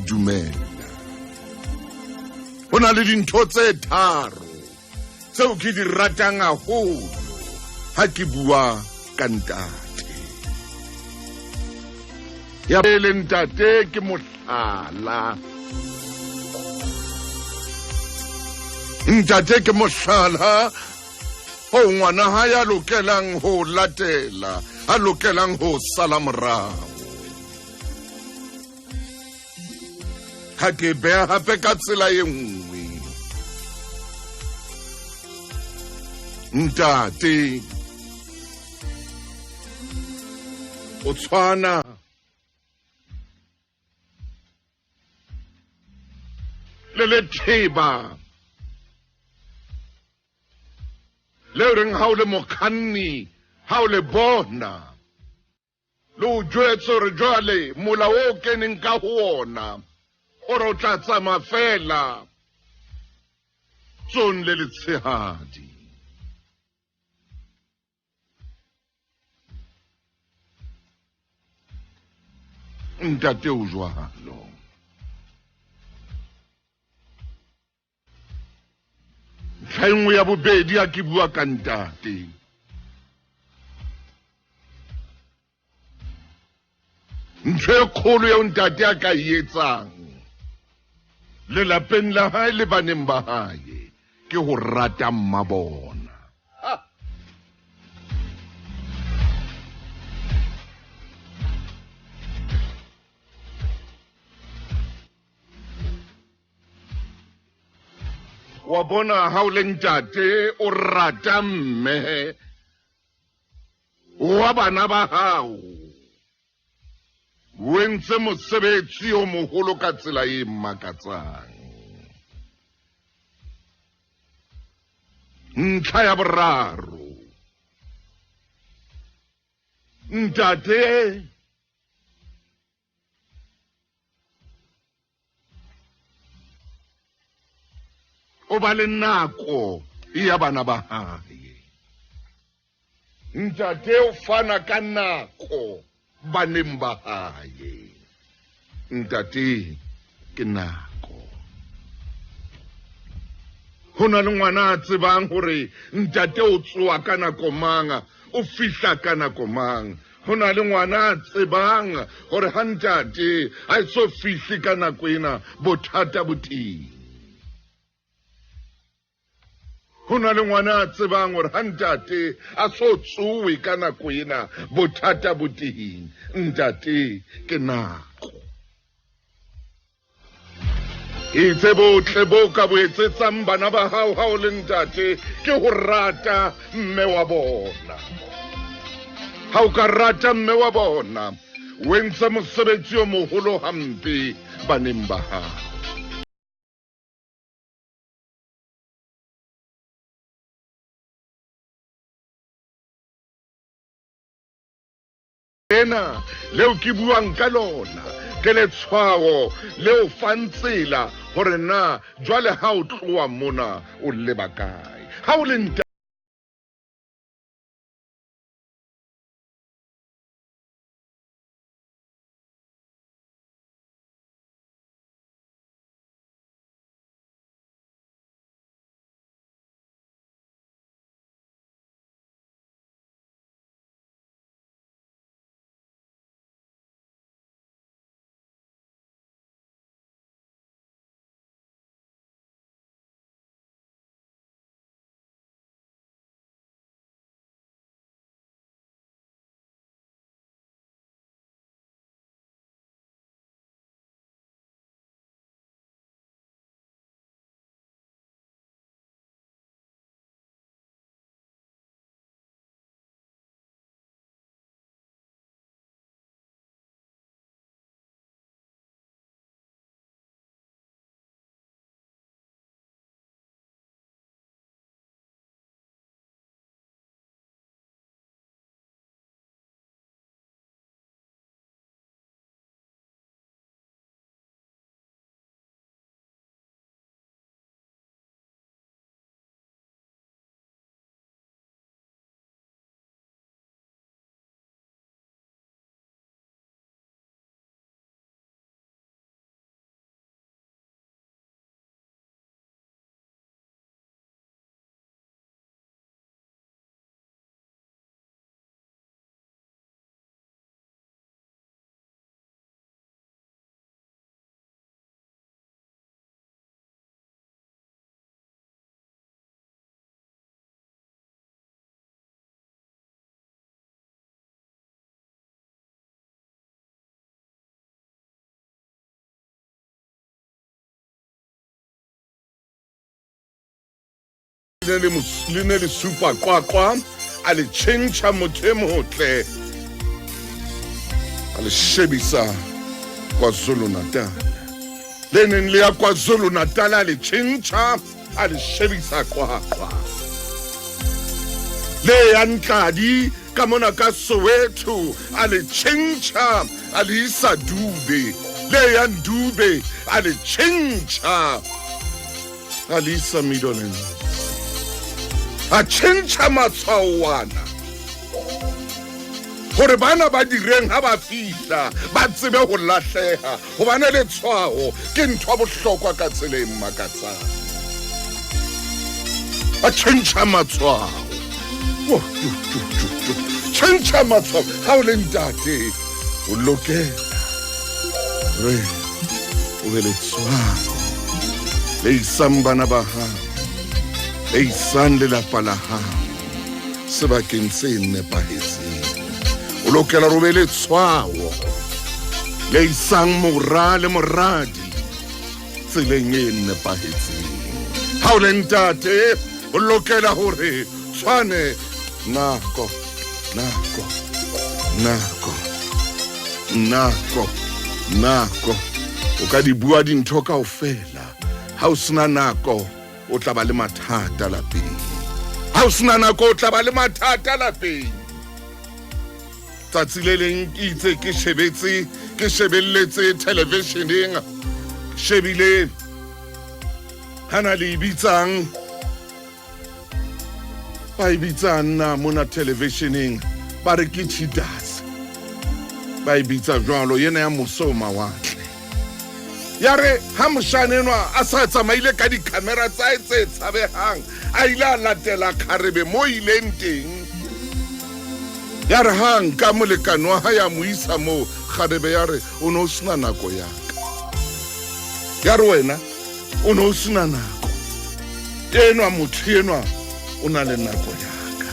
Dumela. Ho na le dintho tse tharo tseo ke di ratang haholo ha ke bua ka ntate. Ya pele, ntate ke mohlala. Ntate ke mohlala o ngwana ha ya lokelang ho latela, a lokelang ho sala morao. Ha ke beha hape ka tsela e nngwe, ntate o tshwana le letheba le reng ha o le mokganni, ha o le bona le o jwetse hore jwale mola o keneng ka ho ona ore o tla tsamaya fela tsong le letshehadi. Ntate o jwalo. Ntlha e nngwe ya bobedi a ke bua ka ntate, ntho e kgolo eo ntate a ka e etsang lelapeng la hae le baneng ba hae ke ho rata mmabona. Wa bona, ha o le ntate o rata mme wa bana ba hao, o entse mosebetsi o moholo ka tsela e makatsang. Ntlha ya boraro, ntate o ba le nako ya bana ba hae. Ntate o fana ka nako baneng ba hae. Ntate ke nako. Ho na le ngwana a tsebang hore ntate o tsoa ka nako mang, o fihla ka nako mang. Ho na le ngwana a tsebang hore ha ntate a so fihle ka nako ena, bothata bo teng. Ho na le ngwana a tsebang hore ha ntate a so tsowe ka nako ena, bothata bo teng. Ntate ke nako. Itse botle bo ka bo etsetsang bana ba hao ha o le ntate ke ho rata mme wa bona. Ha o ka rata mme wa bona, o entse mosebetsi o moholo hampe baneng ba hao. Ena leo ke buang ka lona ke letshwao leo fang tsela hore na jwale ha o tloha mona o leba kae ha o le Le ne le supa Qwaqwa, a le tjhentjha motho e motle, a le shebisa KwaZulu-Natal. Le neng le ya KwaZulu-Natal a le tjhentjha, a le shebisa Qwaqwa. Le ya Ntladi ka mona ka Soweto a le tjhentjha, a le isa Dube. Le yang Dube a le tjhentjha, a le isa Midlands. A tjhentjha matshwaoana hore bana ba direng ha ba fihla ba tsebe ho lahleha, hobane letshwao ke ntho ya bohlokwa ka tsela e makatsang. A tjhentjha matshwao. Oh, tu, tu, tu, tu. Tjhentjha matshwao. Ha o le ntate, o lokela re o be letshwao le isang bana ba hao, le isang lelapa la hao sebakeng se nepahetseng. O lokela hore o be letshwao le isang mora le moradi tseleng e nepahetseng. Ha o le ntate, o lokela hore tshwane nako, nako, nako, nako, nako. O ka di bua dintho kaofela. Ha o sena nako, o tla ba le mathata lapeng. Ha o sena nako, o tla ba le mathata lapeng. Tsatsi le leng ke itse ke shebetse, ke shebelletse televisioneng, shebile hana le e bitsang, ba e bitsang na mona televisioneng, ba re ke Cheetahs, ba e bitsa jwalo, yena ya mose o mawatle. Ya re ha moshane enwa a sa tsamaile ka dikhamera tsa hae tse tshabehang, a ile a latela kgarebe mo ileng teng. Ya re ha nka molekane wa hae a mo isa moo, kgarebe ya re o ne o sena nako ya ka. Ya re wena o ne o sena nako. Enwa motho enwa o na le nako ya ka.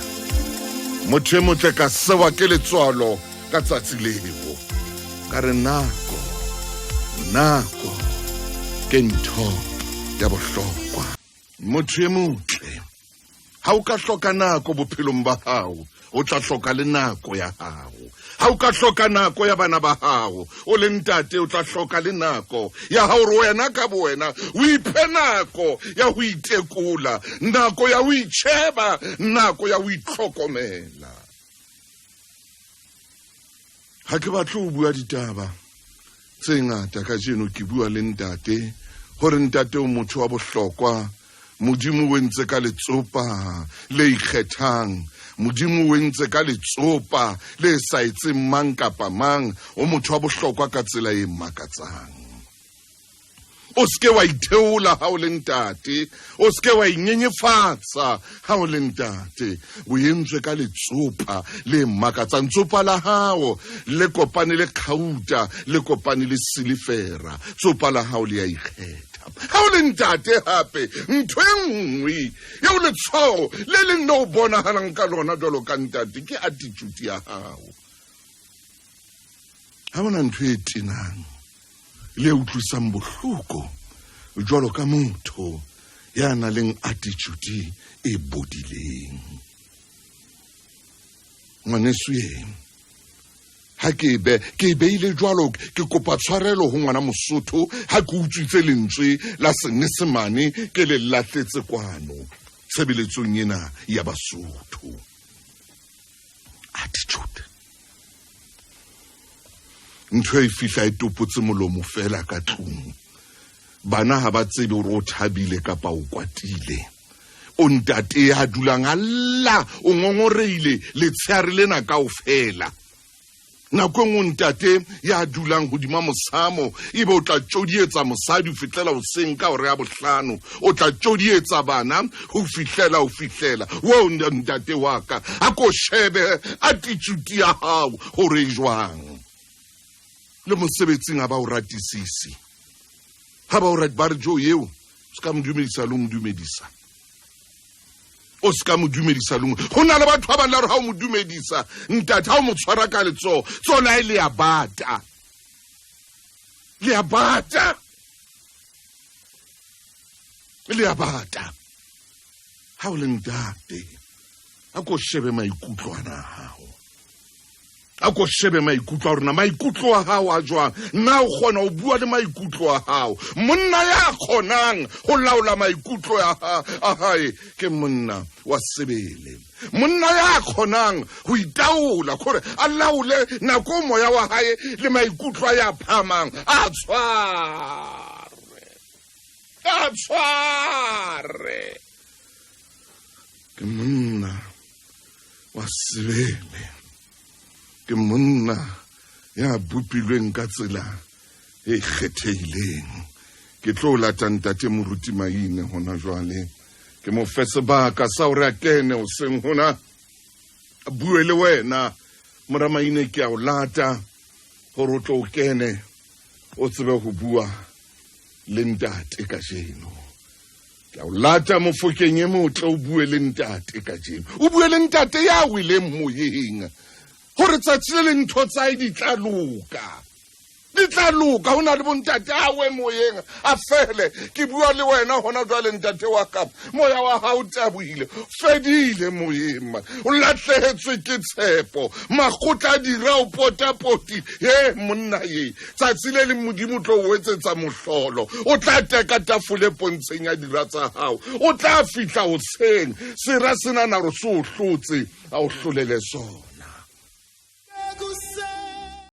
Motho e motle ka sewa ke letswalo ka tsatsi leo. Ka re nako, nako ke ntho ya bohlokwa. Motho e motle, ha o ka hloka nako bophelong ba hao, o tla hloka le nako ya hao. Ha o ka hloka nako ya bana ba hao, o le ntate, o tla hloka le nako ya hao hore wena ka bowena o iphe nako ya ho itekola, nako ya ho itjheba, nako ya ho itlhokomela. Ha ke batle ho bua ditaba tse ngata kajeno, ke bua le ntate hore ntate o motho wa bohlokwa. Modimo o entse ka letsopa le ikgethang, Modimo o entse ka letsopa le sa etseng mang kapa mang. O motho wa bohlokwa ka tsela e makatsang. O seke wa itheola ha o le ntate, o seke wa inyenyefatsa ha o le ntate. O entswe ka letsopa le makatsang. Tsopa la hao le kopane le kgauta, le kopane le silifera. Tsopa la hao le a ikgetha. Ha o le ntate hape, ntho e nngwe eo letshwao le leng le o bonahalang ka lona jwalo ka ntate ke attitude ya hao. Ha hona ntho e tenang le utlwisang bohloko jwalo ka motho ya nang le attitude e bodileng. Ngwaneso e, ha ke be ke beile jwalo, ke kopa tshwarelo ho ngwana Mosotho ha ke utswitse lentswe la Senyesemane ke le lahletse kwano tshebeletsong ena ya Basotho. Attitude. Ntho e fihla e topotse molomo fela ka tlung. Bana ha ba tsebe hore o thabile kapa o kwatile. O ntate ya dulang a lla, o ngongoreile letsheare lena kaofela. Nako e nngwe ntate ya dulang hodima mosamo, ebe o tla tjodietsa mosadi ho fihlela hoseng ka hora ya bohlano. O tla tjodietsa bana ho fihlela, ho fihlela. Wo ntate wa ka, a ko shebe attitude ya hao hore e jwang. Le mosebetsing ha ba o ratisise. Ha ba o rat-, ba re jo eo, se ka mo dumedisa le ho mo dumedisa. O se ka mo dumedisa le ho mo-, ho na le batho ba bang la hore ha o mo dumedisa, ntate, ha o mo tshwara ka letsoho, tsona e le ya bata. Le ya bata. Le ya bata. Ha o le ntate, a ko shebe maikutlo ana a hao, a ko shebe maikutlo a rona, maikutlo a hao a jwang? Na o kgona ho bua le maikutlo a hao? Monna ya kgonang ho laola maikutlo a hae ke monna wa sebele. Monna ya kgonang ho itaola, kore a laole nako moya wa hae le maikutlo a ya phamang, a tshware, a tshware, ke monna wa sebele, ke monna ya bopilweng ka tsela e kgethehileng. Ke tlo lata ntate Moruti Maine hona jwale, ke mo fe sebaka sa hore a kene hoseng hona, a bue le wena. Mora Maine, ke a o lata gore o tlo o kene, o tsebe ho bua le ntate kajeno. Ke a o lata Mofokeng e motle, o bue le ntate kajeno, o bue le ntate ya weleng moyeng gore tsatsi le le ntho tsae di tla loka, di tla loka. Ho na le bontate a we moyeng a fele. Ke bua le wena hona jwale, ntate wa ka, moya wa hao tabohile, fedile moyeng, o latlehetswe ke tshepo, makgotla a dira o potapoti. Ye monna ye, tsatsi le leng Modimo tlo o etsetsa mohlolo, o tla teka tafole pontsheng ya dira tsa hao. O tla fihla hoseng sera senana re se o hlotse, a o hlolele sona.